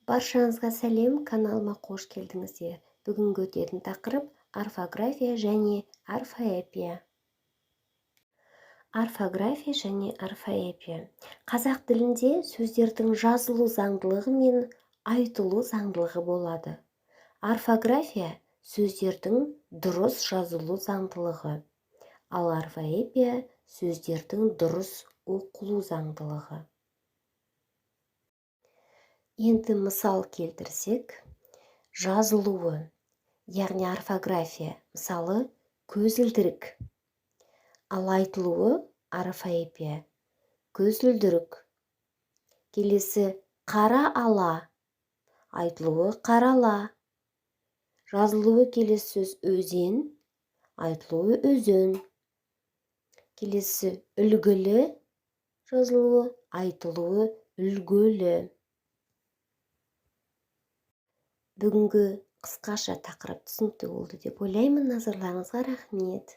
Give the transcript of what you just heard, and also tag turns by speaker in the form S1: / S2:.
S1: Баршаңызға сәлем! Каналыма қош келдіңіздер! Бүгінгі өтетін тақырып: орфография және орфоэпия. Орфография және орфоэпия. Қазақ тілінде сөздердің жазылу заңдылығы мен айтылу заңдылығы болады. Орфография – сөздердің дұрыс жазылу заңдылығы, ал орфоэпия – сөздердің дұрыс оқылу заңдылығы. Енді мысал келтірсек, жазылуы, яғни орфография, мысалы, көзілдірік, ал айтылуы, орфоэпия: көзілдірік. Келесі: қара ала, айтылуы қарала, жазылуы. Келесі сөз: өзен, айтылуы өзен. Келесі: үлгілі, жазылуы, айтылуы үлгілі. Бүгінгі қысқаша тақырып түсінікті болды деп ойлаймын. Назарларыңызға рахмет!